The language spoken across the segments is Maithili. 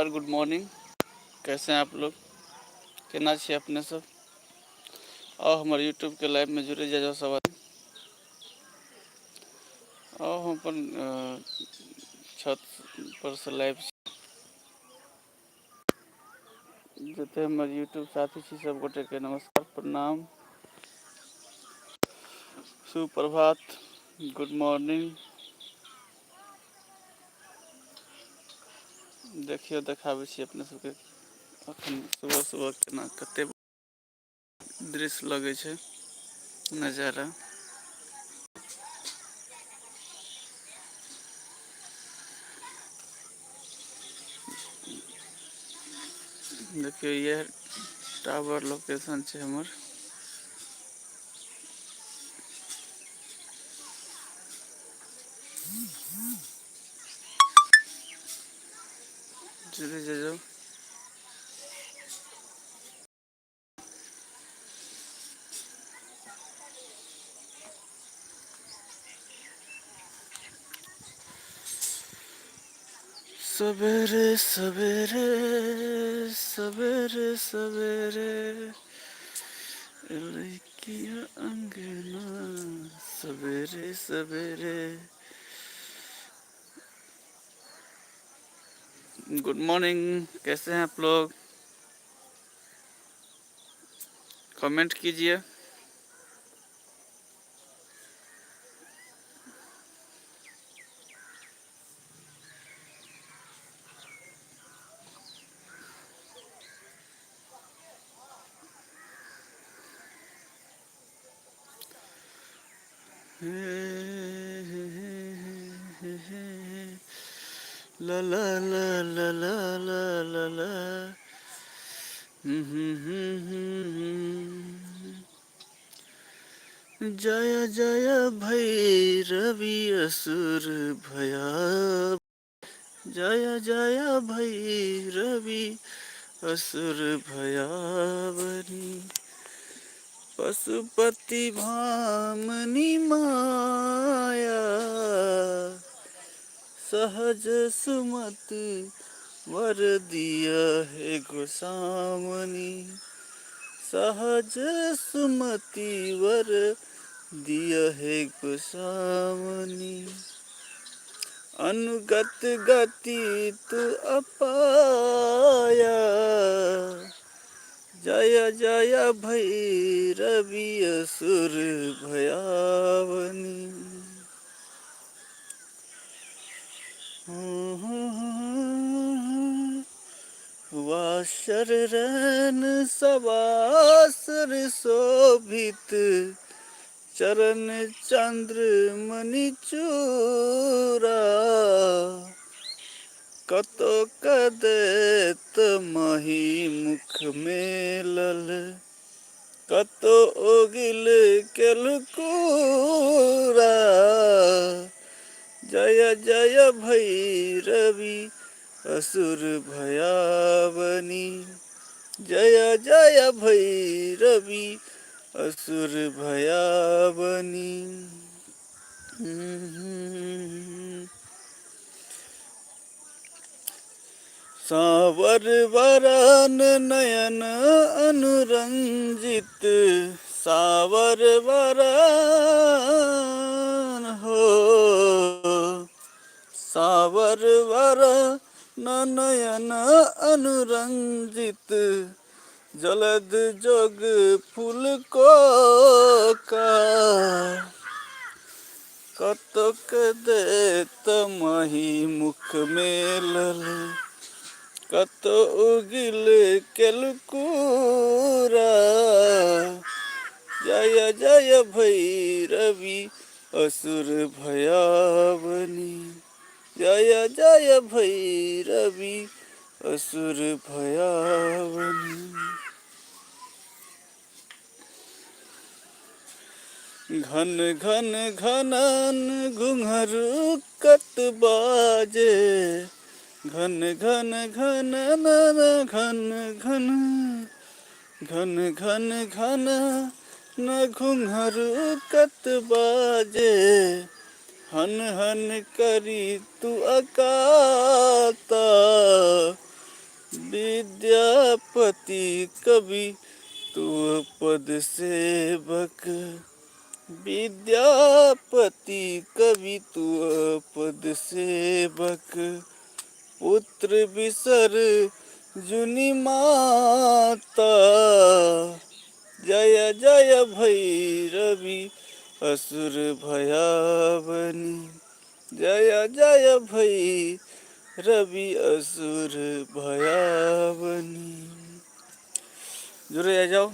नमस्कार, गुड मॉर्निंग। कैसे हैं आप लोग? केना छी अपने सब? आउ हमर यूट्यूब के लाइव में जुड़े जाओ सब आदमी। आउ हम अपन छत पर से लाइव छी। जते हमर यूट्यूब साथी छी सब गोटे के नमस्कार, प्रणाम, सुप्रभात, गुड मॉर्निंग। देखियौ, देखाबै छी अपने सबके अखन सुबह सुबह केना कते दृश्य लगै छै नजारा। देखियौ, यह टावर लोकेशन छै हमर। जुड़े जाओ। सवेरे सवेरे सवेरे सवेरे लड़कियां अंगना सवेरे सवेरे। गुड मॉर्निंग, कैसे हैं आप लोग? कमेंट कीजिए। ला ला ला ला ला ला ला ला। जय जय भैरवी असुर भया, जय जय भैरवी असुर भयावनी, पशुपति भामनी माया, सहज सुमति वर दिया है गोसामनी, सहज सुमति वर दिया है गोसामनी, अनुगत गति तु अपाया, जय जय भैरवी असुर भयावनी। वासर रैन सवासर शोभित, चरण चंद्र मणि चूरा, कतो कदैत मही मुख मेलल, कतो ओगिल केलकूरा, जय जय भैरवी असुर भयावनी, जय जय भैरवी असुर भयावनी। सावर वरन नयन अनुरंजित, सावर वरन हो, सावर वरन नयन अनुरंजित, जलद जोग फूल को का, कतक देत मही मुख मेलल, कत उगिल केलकूरा, जय जय भैरवी असुर भयावनी, जय जय भैरवी असुर भयावनी। घन घन घनन घुंघरू कत बाजे, घन घन घन नन घन घन घन घन घन न घुंघरू कत बाजे, हन हन करी तू अकाता, विद्यापति कवि तू पद सेवक, विद्यापति कवि तू पद सेवक, पुत्र बिसर जुनि माता, जय जय भैरवि असुर भयावनी, जय जय भैरवि असुर भयावनी। जुड़े आ जाओ।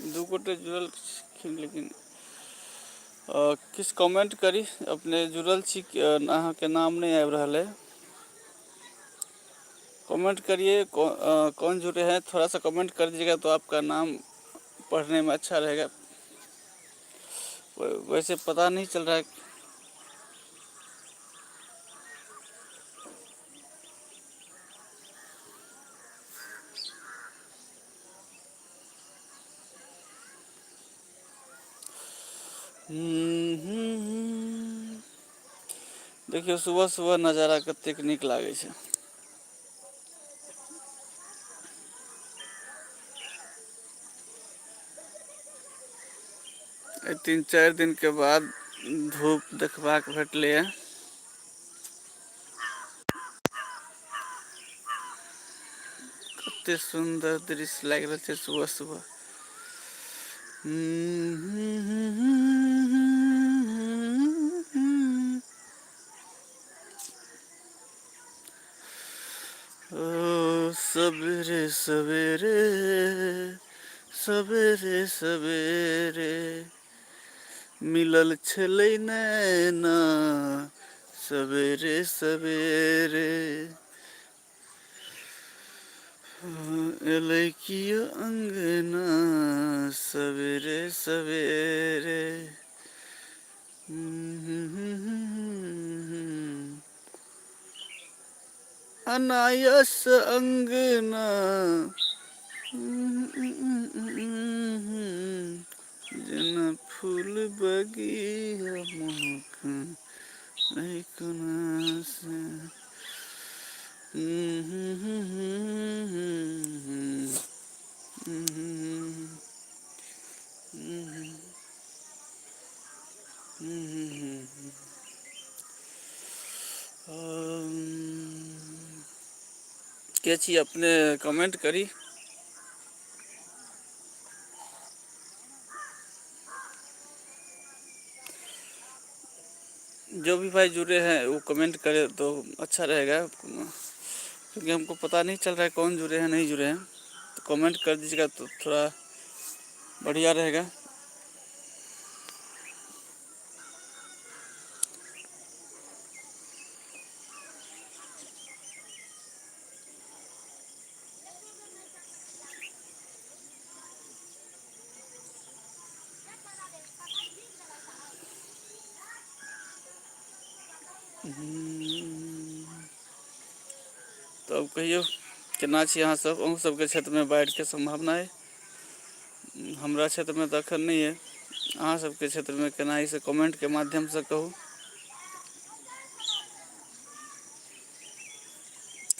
दू गोटे जुड़ल छथिन, लेकिन किछु कमेंट करी। अपने जुड़ल छी, अहाँके नाम नहि आबि रहल है। कमेंट करिए, कौन जुड़े हैं, थोड़ा सा कमेंट कर दीजिएगा तो आपका नाम पढ़ने में अच्छा रहेगा। वैसे पता नहीं चल रहा है। देखियौ, सुबह सुबह नजारा कतेक नीक लागै छै। एहि 3-4 दिन के बाद धूप देखबाक भेटलैए। कते सुन्दर दृश्य लागि रहल छै सुबह सुबह। ओ सवेरे सवेरे सवेरे सवेरे मिलल छलै नैना, सवेरे सवेरे एलै कियो अङ्गना, सवेरे सवेरे अनायस अङ्गना, जेना फूल बगिया महक नहि कोना से। के छी अपने, कमेंट करी। जो भी भाई जुड़े हैं वो कमेंट करे तो अच्छा रहेगा, क्योंकि हमको पता नहीं चल रहा है कौन जुड़े हैं, नहीं जुड़े हैं। तो कमेंट कर दीजिएगा तो थोड़ा बढ़िया रहेगा। तब कहियौ, केना छी अहाँ सब? अहूँ सबके क्षेत्रमे बाढ़िके सम्भावना अइ? हमरा क्षेत्रमे तऽ एखन नहि अइ। अहाँ सबके क्षेत्रमे केना अइ से कमेंटके माध्यमसँ कहू।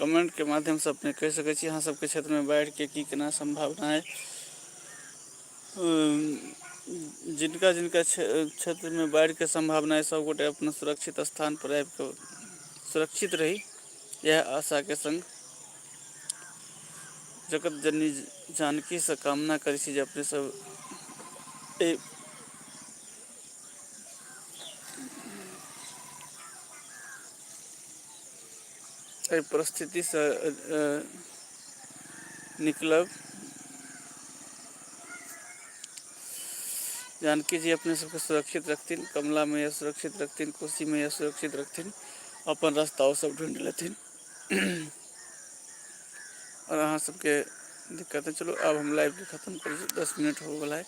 कमेंटके माध्यमसँ अपने कहि सकै छी, अहाँ सबके क्षेत्रमे बाढ़िके की केना सम्भावना अइ। जिनका जिनका क्षेत्रमे बाढ़िके सम्भावना अइ, सब गोटे अपना सुरक्षित स्थानपर आबि कऽ सुरक्षित रही, इएह आशाके सङ्ग जगत जननी जानकीसँ कामना करै छी जे अपने सब एहि परिस्थितिसँ निकलब। जानकी जी अपने सबके सुरक्षित रखथिन, कमला मैया सुरक्षित रखथिन, कोसी मैया सुरक्षित रखथिन, अपन रास्ता ओ सब ढूँढि लेथिन आओर अहाँ सबके दिक्कत नहि। चलू, आब हम लाइवके खतम करै छी। 10 मिनट होबऽवला है।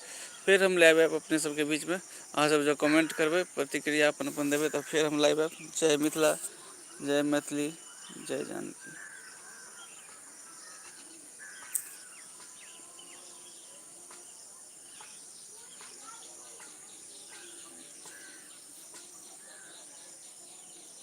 फेर हम लाइव आयब अपने सबके बीचमे। अहाँ सब जँ कमेंट करबै, प्रतिक्रिया अपन अपन देबै, तऽ फेर हम लाइव आयब। जय मिथिला, जय मैथिली, जय जानकी।